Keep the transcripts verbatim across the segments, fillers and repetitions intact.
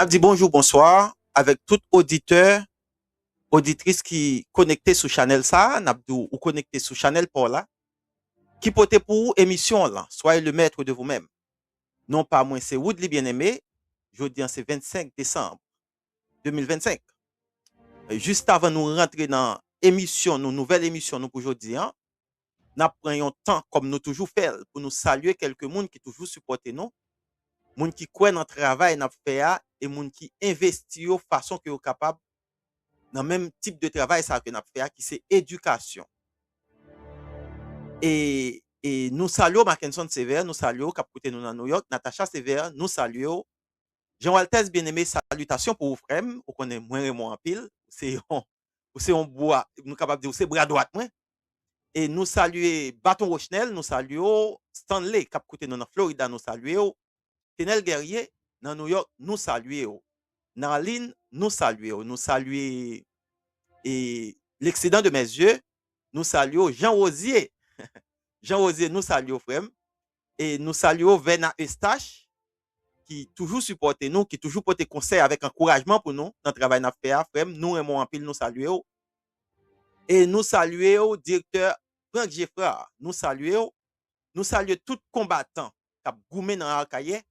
N ap di bonjou, bonswa avèk tout oditè, oditris ki konekte sou chanèl sa a. N ap di w, ou konekte sou chanèl pa w la, ki pote pou ou emisyon w lan, Soyez le maître de vous-même. Non pa mwen, se Woodly Bien-Aimé. Jodi an, se vennsenk desanm de mil vennsenk. Jis avan nou rantre nan emisyon nou, nouvèl emisyon nou pou jodi an, n ap pran yon tan, kòm nou toujou fè l, pou nou salye kèlke moun ki toujou sipòte nou, moun ki kwè nan travay n ap fè a, e moun ki envesti yo fason ke yo kapab nan menm tip de travay sa ke n ap fè a, ki se edikasyon. E, e nou salye w, Mackenson Sévère, nou salye w, k ap koute nou nan New York, Natacha Sévère, nou salye w. Jean Waltès Bien-Aimé, salitasyon pou ou, frè m. Ou konnen, mwen renmen w anpil. Ou se yon, ou se yon bwa, nou kapab di, ou se bra dwat mwen. E nou salye Baton Rochnel, nou salye w. Stanley, k ap koute nou nan Florida, nou salye w. Tenel Guerrier, nan New York, nou salye w. Narline, nou salye w. Nou salye, e, L'Excédent de mes yeux, nou salye w. Jean Rosier, Jean Rosier, nou salye w, frè m. E nou salye w, Verna Eustache, ki toujou sipòte nou, ki toujou pote konsèy avèk ankourajman pou nou nan travay n ap fè a, frè m. Nou renmen w anpil, nou salye w. E nou salye w, direktè Franck Geffrard, nou salye w. Nou salye tout konbatan k ap goumen nan Akayè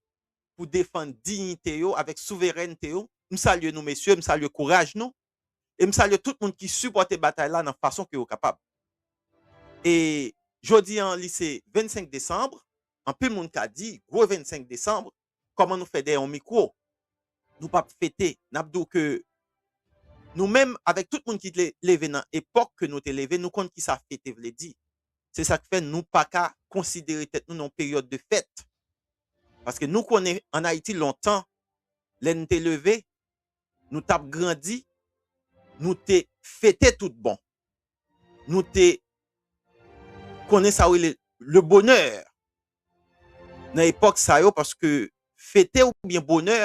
pou defann diyite yo avèk souverènte yo. M salye nou, mesye, m salye kouraj nou. E m salye tout moun ki sipòte batay la nan fason ke yo kapab. E jodi an, li se vennsenk desanm, anpil moun ka di, gwo vennsenk desanm, kòman nou fè dèyè yon mikwo? Nou p ap fete. N ap di w ke nou menm, avèk tout moun ki te leve nan epòk ke nou te leve, nou konn kisa fete vle di. Se sa k fè nou pa ka konsidere tèt nou nan yon peryòd de fèt. Paske nou konnen ann Ayiti lontan, lè n te leve, nou t ap grandi, nou te fete tout bon. Nou te konnen sa yo rele le bonheur nan epòk sa yo, paske fete oubyen bonè,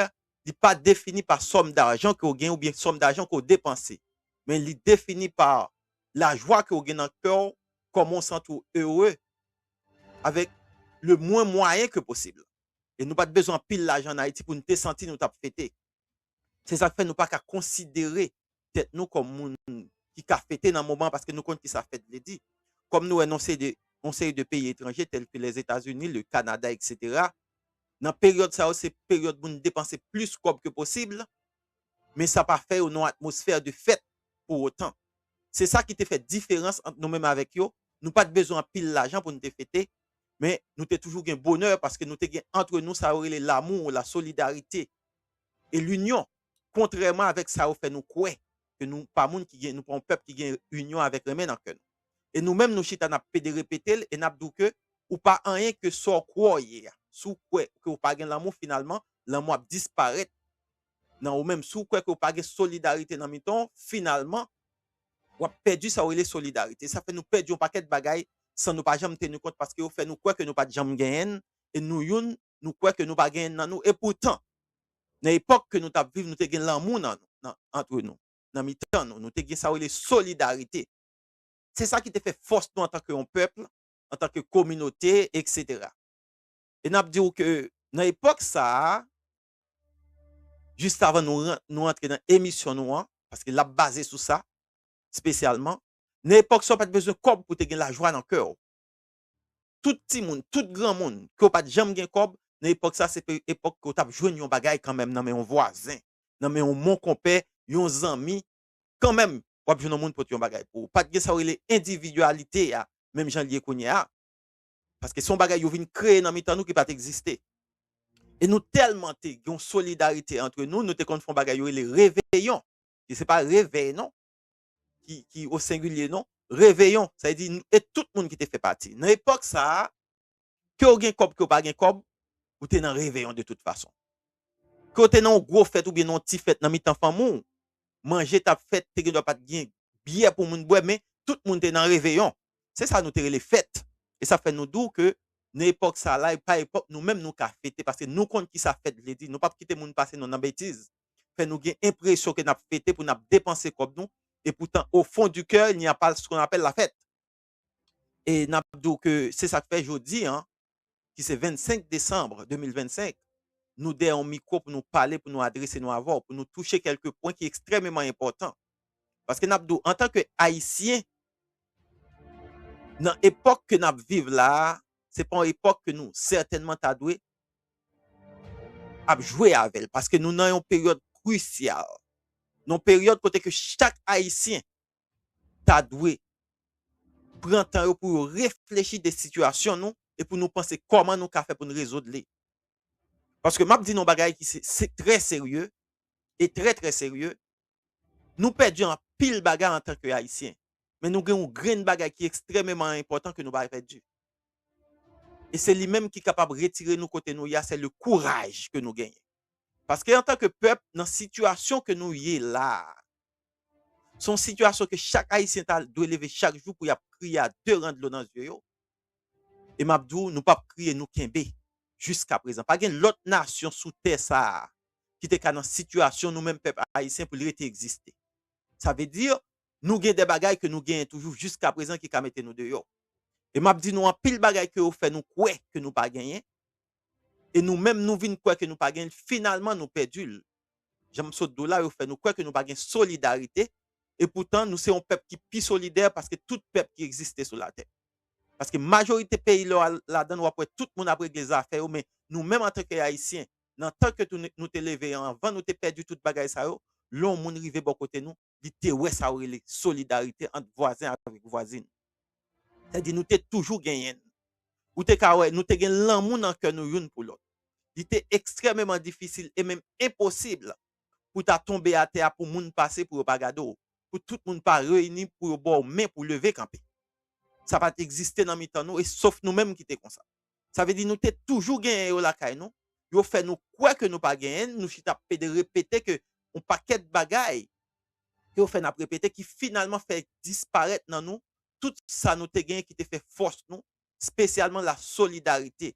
li pa defini pa sòm dajan ke w gen oubyen sòm dajan ke w depanse. Men li defini pa lajwa ke w gen nan kè w, kòman w santi w ere, avèk le mwen mwayen ke posib. E nou pa t bezwen anpil lajan ann Ayiti pou n te santi nou t ap fete. Se sa k fè nou pa ka konsidere tèt nou kòm moun ki ka fete nan moman an, paske nou konn kisa fèt vle di. Kòm nou wè nan seri de, yon seri de peyi etranje, tèl ke Lèzetazini, le Kanada, etsetera, nan peryòd sa yo, se peryòd moun depanse plis kòb ke posib, men sa pa fè yo nan yon atmosfè de fèt pou otan. Se sa ki te fè diferans ant nou menm avèk yo. Nou pa t bezwen anpil lajan pou nou te fete, men nou te toujou gen bonè paske nou te gen antre nou sa yo rele l'amour, la solidarité et l'union, kontrèman avèk sa yo fè nou kwè ke nou pa moun ki gen, nou pa yon pèp ki gen inyon avèk renmen nan kè nou. E nou menm, nou chita, n ap pede repete l e n ap di w ke ou pa anyen ke sa w kwè w ye a. Si w kwè ke w pa gen lanmou, finalman, lanmou ap disparèt nan ou menm. Si w kwè ke w pa gen solidarite nan mitan w, finalman, w ap pèdi sa w rele solidarite. Sa fè nou pèdi yon pakèt bagay san nou pa janm teni kont, paske yo fè nou kwè ke nou pa t janm genyen n, e nou youn, nou kwè ke nou pa genyen n nan nou. E poutan, nan epòk ke nou t ap viv, nou te gen lanmou nan nou, nan, antre nou, nan mitan nou. Nou te gen sa w rele solidarite. Se sa ki te fè fòs nou antanke yon pèp, antanke kominote, etsetera. E n ap di w ke nan epòk sa a, jis avan nou ran-, nou antre nan emisyon nou an, paske l ap baze sou sa, espesyalman, nan epòk sa, w pa t bezwen kòb pou te gen lajwa nan kè w. Tout timoun, tout granmoun, ke w pa t janm gen kòb, nan epòk sa, se pe-, epòk ke w t ap jwenn yon bagay kanmenm nan men yon vwazen, nan men yon monkonpè, yon zanmi, kanmenm, w ap jwenn yon moun pote yon bagay pou ou. Pa t gen sa w rele endividyalite a, menm jan l ye kounye a. Paske se yon bagay yo vin kreye nan mitan nou ki pa t egziste. E nou tèlman te gen yon solidarite antre nou, nou te konn fè yon bagay yo rele reveyon. Ki se pa revèy non, ki, ki o sengilye non. Reveyon, sa vle di, e tout moun ki te fè pati. Nan epòk sa a, ke w gen kòb, ke w pa gen kòb, ou te nan reveyon de tout fason. Ke w te nan yon gwo fèt oubyen nan yon ti fèt nan mitan fanmi w, manje t ap fèt, te gen dwa pa t gen byè pou moun bwè, men tout moun te nan reveyon. Se sa nou te rele fèt. E sa fè nou di w ke nan epòk sa la, e pa epòk nou menm nou ka fete, paske nou konn kisa fèt vle di. Nou p ap kite moun pase nou nan betiz. Fè nou gen enpresyon ke n ap fete pou n ap depanse kòb nou, e poutan, au fond du cœur, il n'y a pas ce qu'on appelle la fête. E n ap di w ke se sa k fè jodi an, ki se vennsenk desanm de mil vennsenk, nou dèyè yon mikwo pou nou pale, pou nou adrese nou avè w, pou nou touche kèlke pwen ki ekstrèmeman enpòtan. Paske n ap di w, antanke Ayisyen, nan epòk ke n ap viv la a, se pa yon epòk ke nou sètènman ta dwe ap jwe avè l, paske nou nan yon peryòd krisyal, yon peryòd kote ke chak Ayisyen ta dwe pran tan yo pou yo reflechi de sitiyasyon nou e pou nou panse kòman nou ka fè pou nou rezoud li. Paske m ap di nou yon bagay ki se, se trè serye e trè, trè serye. Nou pèdi anpil bagay antanke Ayisyen, men nou gen yon grenn bagay ki ekstrèmeman enpòtan ke nou pa pèdi. E se li menm ki kapab retire nou kote nou ye a, se le kouraj ke nou genyen. Paske antanke pèp, nan sitiyasyon ke nou ye la a, se yon sitiyasyon ke chak Ayisyen ta dwe leve chak jou pou y ap kriye a de ran dlo nan zye yo. E m ap di w, nou p ap kriye, nou kenbe jiska prezan. Pa gen lòt nasyon sou tè sa a ki te ka nan sitiyasyon nou menm pèp ayisyen pou l rete egziste. Sa vle di, nou gen de bagay ke nou genyen toujou jiska prezan ki ka mete nou deyò. E m ap di nou anpil bagay ke yo fè nou kwè ke nou pa genyen. E nou menm nou vin kwè ke nou pa genyen l, finalman nou pèdi l. Jan m sot di w la, yo fè nou kwè ke nou pa gen solidarite. E poutan, nou se yon pèp ki pi solidè paske tout pèp ki egziste sou latè. Paske majorite peyi lè w al ladan l, w ap wè tout moun ap regle zafè yo, men nou menm antanke Ayisyen, nan tan ke tou nou te leve an, anvan nou te pèdi tout bagay sa yo, lè yon moun rive bò kote nou, li te wè sa yo rele solidarite ant vwazen avèk vwazin. Sètadi nou te toujou genyen l. Ou te ka wè, nou te gen lanmou nan kè nou youn pou lòt. Li te ekstrèmeman difisil e menm enposib pou ta tonbe atè a pou moun pase pou yo pa gade w, pou tout moun pa reyini pou yo ba w men pou leve kanpe. Sa pa t egziste nan mitan nou, e sof nou menm ki te konsa. Sa vle di nou te toujou genyen yo lakay nou, yo fè nou kwè ke nou pa genyen l, nou chita ap pede repete ke yon pakèt bagay ke yo fè n ap repete ki finalman fè disparèt nan nou tout sa nou te genyen ki te fè fòs nou, espesyalman la solidarite.